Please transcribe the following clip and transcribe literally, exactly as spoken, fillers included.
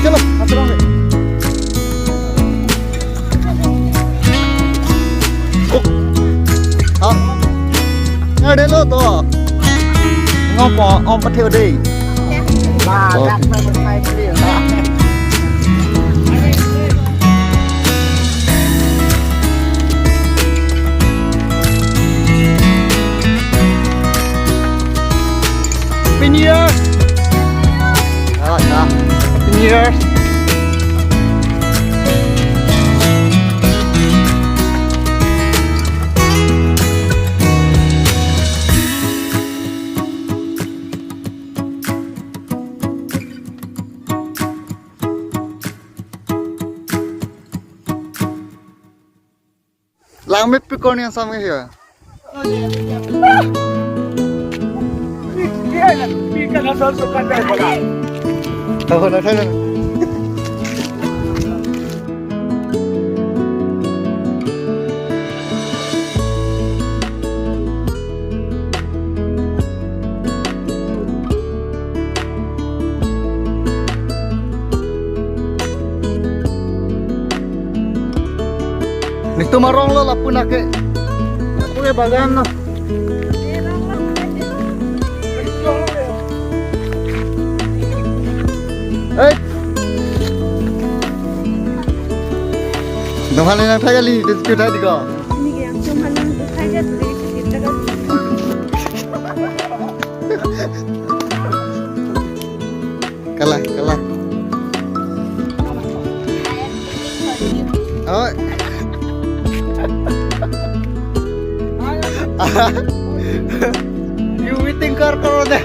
Chalo, atrong le. Oh. Ah. Nga delo to. Ngom po, om pathe dei. Oh. Happy New Year! Ah, ya. Happy New Year! Langmepik korni asam ke ya? Tahu na, tahu na. Netum arong lo lapu nake. Lapu ke bagan lo. Hei. Nonghali nang thai kali, dispute hai diko. Ini yang cuma nang thai kali, kita kan. Kalah, kalah. Oh. You waiting kar kar de.